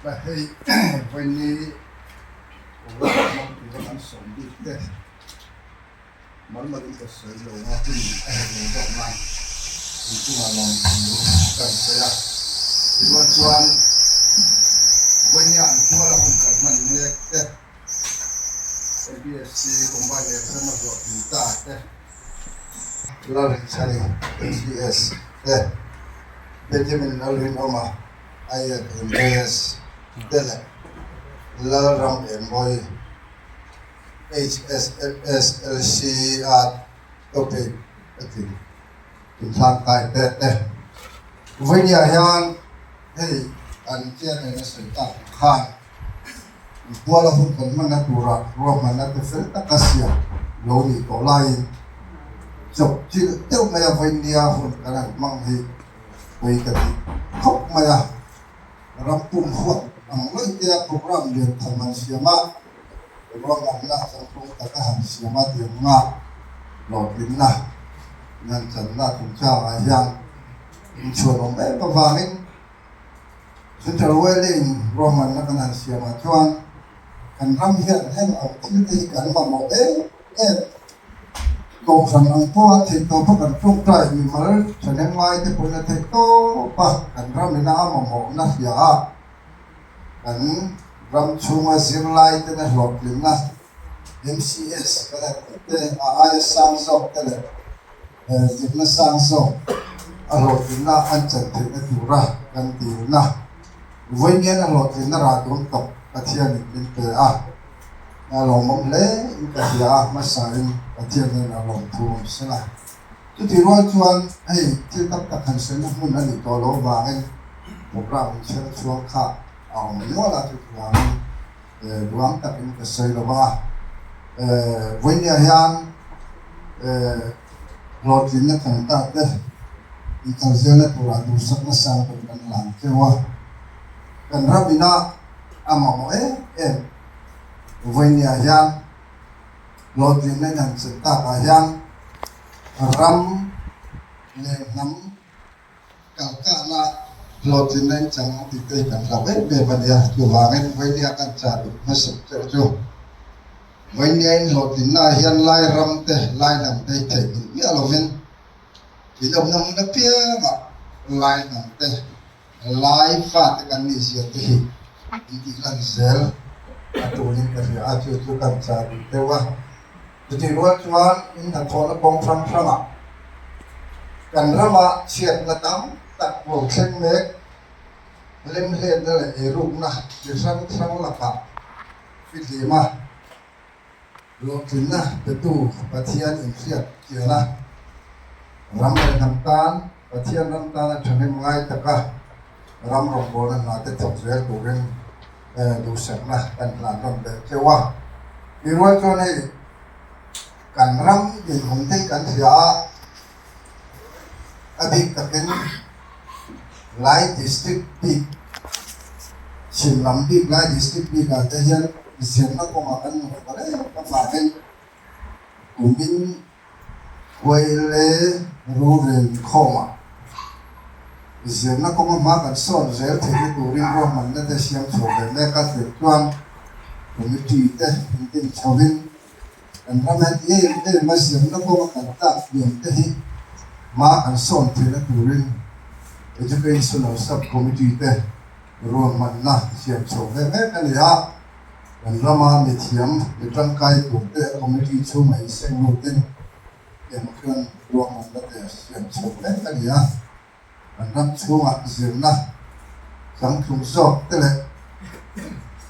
Ka hei vawiini program hmang tura kan sawm bik te mal malin ka sawi lo a, hun a hek lo zawk nan inchungah lawm thu kan sawi a. Tichuan chuan vawiinia an tuala hun kan hman mek te, MPSC combined exam a hlawhtling ta te, Lalrinchhani MCS te, Benjamin Lalrinawma IFMS te leh Lalram Engmawi HSLSLC a topic a tling inthlang kai te te. Vawinia hian hei an chairman a sawi tak ang khan Inpuala hun kan hmanna tura ruahmanna te fel taka siam lo nih tawh laiin chawp chilh deuh mai a vawinia hun kan han hmang hi pawi ka ti khawp mai a. Ram pum huat ang mai tea program lian tham han siam a, ruahmanna changtlung taka han siam a tih ang nga hlawhtlinna nan channa chungchangah hian inchhuanawm em avangin Central Whaling ruahmanna kan han siamah chuan kan ram hian heng ang thil te hi kan mamawh em em. Kohhran ang pawha theih tawpa kan tawngtai mimal thahnem ngai te pawhin a theih tawp a, kan ram ina a mamawhna hria a, kan ram chhunga zirlai tena hlawhtlinna MCS kan han tih te a aia sang zawk te leh zirna sang zawk a hlawhtlinna an chan theihna tura kan dilna vawiin a hlawhtlinna rah dawn tawp Pathianin min pe a, a lawmawm hle in ka hria a, hmasain Pathian hian a lawmthu awm sela. Chutih rual chuan hei thil tam tak han sawi na hmun a nih tawh loh avangin program inchher chhuang kha a awm nual a, chutiangin Ruang takin ka sawi lo va, vawinia hian hlawhtlinna kan ta te inkal zelna turah duhsakna sang tur kan lan keuh a, kan ram ina a mamawh em em vawinia hian hlawhtlinna in han chelh takah hian ram leh hnam Kalkahna hlawhtlinna in chang ang tih te hi kan hlau em em a nia. Chuvangin Vainia kan chah duh hmasa cheu chu Vainia in hlawhtlinna ah hian Lai ram te, Lai hnam te hi theih nghilh miah lovin in awmna hmun apiangah Lai hnam te, Lai fate kan nih zia te hi in tih lan zel a tulin ka hria a, chu chu kan chah duh deuh a. Chutih rual chuan in hnathawhna kawng hrang hrangah kan rama chhiatna tam tak lo thleng mek, lemhletna leh eirukna chi hrang hrang lakah fihlim a, hlawhtlinna petu Pathian inhriat chian a, ram leh hnam tan Pathian ram tana thahnem ngai taka ram rawngbawlna hna te thawk zel turin duhsakna kan hlan rawn belh teuh a. Tih rual chuan hei kan ram dinhmun te hi kan hria a, a bik takin Lai District bik, chhim lam bik Lai District bikah te hian zirna kawngah kan nufa reng avangin kumin Huaile rorel khawmah zirna kawnga hma kan sawn zel theihna turin ruahmanna te siam chho ve mek a, tirh chuan committee te intin chhovin kan ram heti em em a zirna kawnga kan tlak hniam te hi hma kan sawn theihna turin Educational Sub Committee te ruahmanna siam chho ve mek a ni a. Kan rama mithiam, mi tangkai turte committee chhungah inseng lutin tiang chuan ruahmanna te siam chho mek a ni a. Kan ram chhungah zirna changtlung zawk te leh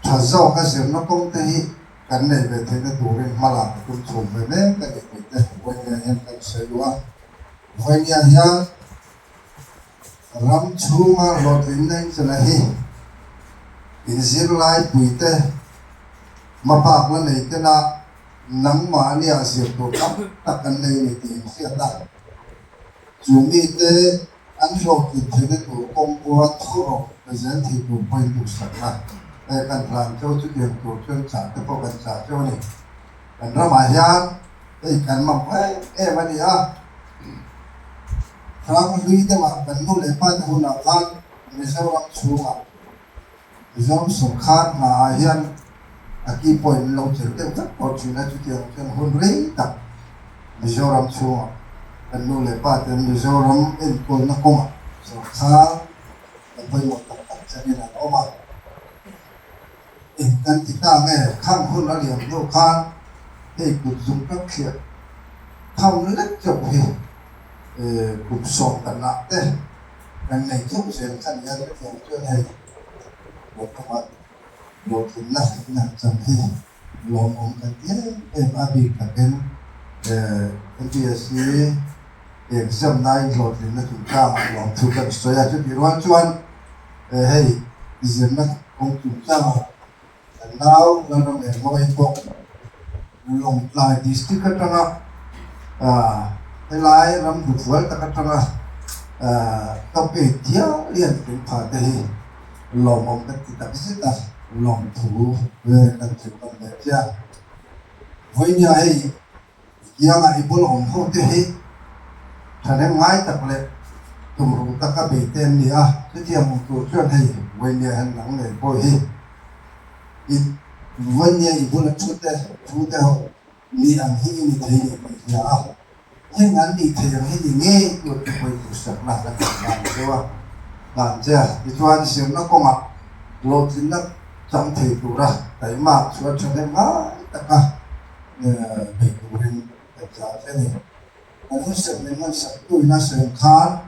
tha zawka zirna kawng te hi kan nei ve theihna turin hma lak a tum chho ve mek a ni tih te Vawinia hian kan sawi duh a. Vawinia hian Ram chhunga hlawhtlinna inchana hi inzirlai puite hmabak la nei tena nangmahnia zir tur tam tak an nei a ni tih inhriat a, chu mite an hlawhtlin theihna tur kawng pawha thawrawh pe zel thei tur pawhin duhsakna kan hlan cheu chutiang tur chuan chah te pawh kan chah cheu a ni. Kan ramah hian hei kan mamawh em em a ni a. Ram hlui deuhah kan nu leh pa te hunah khan Mizoram chhungah Mizoram sawrkar hnaah hian a key point an lo chelh deuh vek pawh thin a, chutiang chuan hun rei tak Mizoram chhungah kan nu leh pa ten Mizoram enkawlna kawngah sawrkar la pawimawh tak tak changin an awm a. Eng kan ti ta nge? Khang hun a liam hnu khan hei kut zung tak thliah tham lek chauh hi kum 15 ah te kan nei chauh zel kha nia chutiang chuan hei Lawmawma hlawhtlinna inang chang hi lawmawm kan ti em em a bik takin MPSC exam nain hlawhtlinna chungchangah lawmthu kan sawi a, chutih rual chuan Hei zirna kawng chungchangah kan nau Lalram Engmawi pawh Lawngtlai District atanga helai ram hnufual tak atanga top eight hial hian tling pha te hi lawmawm kan ti tak zet a, lawmthu kan thil tawn leh chiah. Vawinia hei Kianga i bul awm ho te hi thahnem ngai tak leh tumruh taka bei te an ni a, chutiang hmu tur chuan hei Vainia hian nang nei pawh hi i Vainia i bula thu te thu te ho ni ang hi i ni thei ni tih hria a, heng an nih thei ang hi ni ngei tur te pawh i duhsakna kan nei dan cheu a, dan che a. Tichuan zirna kawngah hlawhtlinna chang thei tura taimak chu a thahnem ngai taka bei turin kan tla che a ni. Kan hunserh min hmansak tuina sawi khan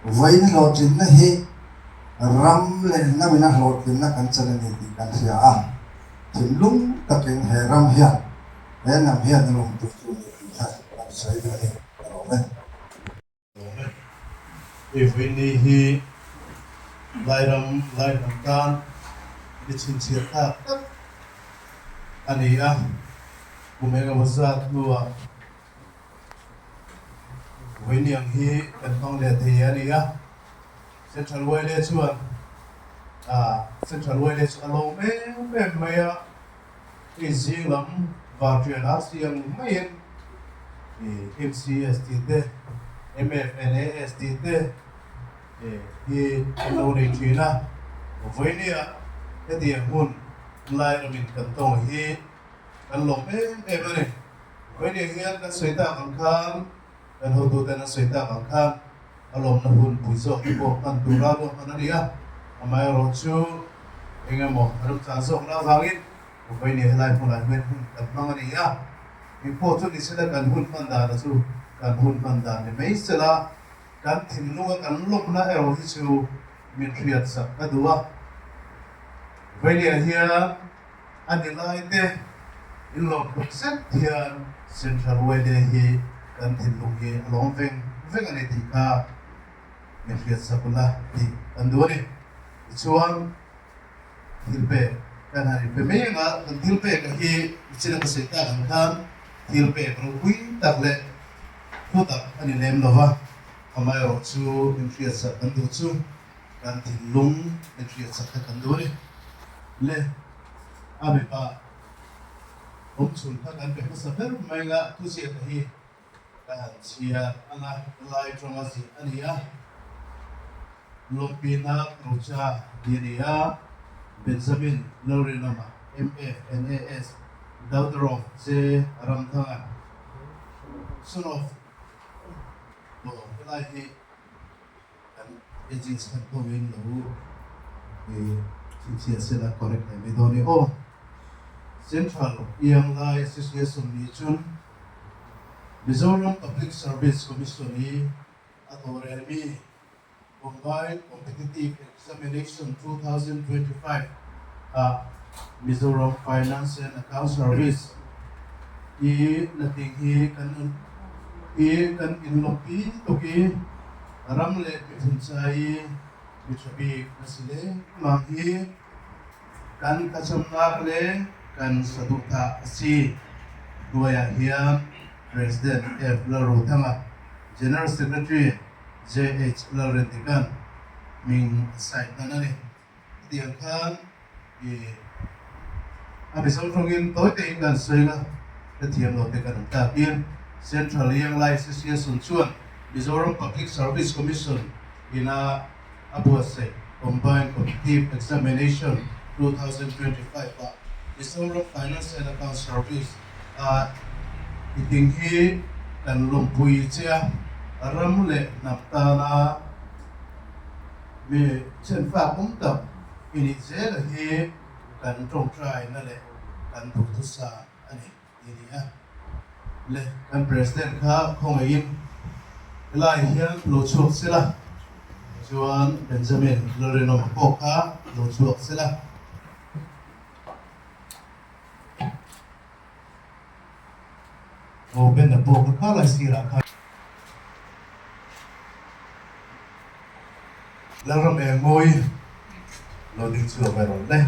vawiin hlawhtlinna hi ram leh hnamina hlawhtlinna kan chan a ni tih kan hria a, thinlung takin he ram hian he hnam hian a lawmtu chu a ni tih kha kan sawi duh a ni. Ka lawm e. Lawm e. Hei vawiini hi Lairam Laihnam tan mi chhinchhiah tak tak a ni a, kum engemaw zat hnuah vawiini ang hi kan hmang leh thei a ni a. Central Wile chuan Central Wile chu a lawm em em mai a. Hei zing lam varṭian a siam maiin MCS tih te, MFNAS tih te hi an lo nei ṭhin a. Vawinia hetiang hun lai ramin kan tawng hi kan lawm em em a ni. Vawinia hian kan sawi tak ang khan Kan hotuten an sawi tak ang khan a lawmna hun pui zawk te pawh hman tura ruahman a ni a, amaherawhchu eng emaw a remchang zawkna avangin Vawiin helai hmunah hian hun kan hmang a ni a, engpawh chu ni sela kan hun hman dana chu kan hun hman dan ni mai sela kan thinlunga kan lawmna erawh hi chu min hriatsak a duh a. Vawiin hian A ni lai te in lawm hluk zet hian Central YLA hi kan thinlung hi a lawm veng veng a ni tih kha min hriat sak ula tih kan duh a ni. Tichuan thil pek kan han inpe mai ang a, kan thil pek a hi nichina ka sawi tak ang khan thil pek ropui tak leh thu tak a ni lem lo va, amaherawhchu min hriat sak kan duh chu Kan thinlung min hriat sak kha kan duh a ni. Le, a mipa awm chhun kha kan pe hmasa ber mai nga thuziaka hi ka han chhiar anga lai tawng a ziah a ni a. Lawmpinak Rocha ti a ni a, Benjamin Lalrinawma, MFNAS, Daughter of J. Ramthanga, son of Aw, helai hi Kan agents khan pawhin lo chhinchhiah sela correct leh mai dawn e aw. Central Young Lai Association nih chun Mizoram Public Service Commission hi a tawhrel mi Combined Competitive Examination 2025 ah Mizoram Finance and Account Service hi nating hi kan hi kan inlawmpi tuk i ram leh miphun ca i mi ṭha bik na si lengmang hi kan thlacamnak le kan saduhthah a si. Hnuai ah hian President F. Lalrothanga, General Secretary JH. Lalrendika'n hming a sign hman a ni. Hetiang khan i a Mizo tawngin tawi tein kan sawi a, hrethiam lo te kan awm takin Central Young Lai Association chuan Mizoram Public Service Commission ina a buatsaih Combined Competitive Examination 2025 ah Mizoram Finance and Account Service ah i ding hi kan lawmpui che a, ram leh hnam tana mi chhenfak awm tak i nih zela hi kan tawngtaina leh kan duhthusam a ni ti ni a. Le kan President kha khawngaihin helai hian lo chhuak sela, chuan Benjamin Lalrinawma pawh kha lo chhuak sela. Aw Ben-a pawh kha khalai sirah khan. Lalram eng mawi lo ding chhuak ve rawh le.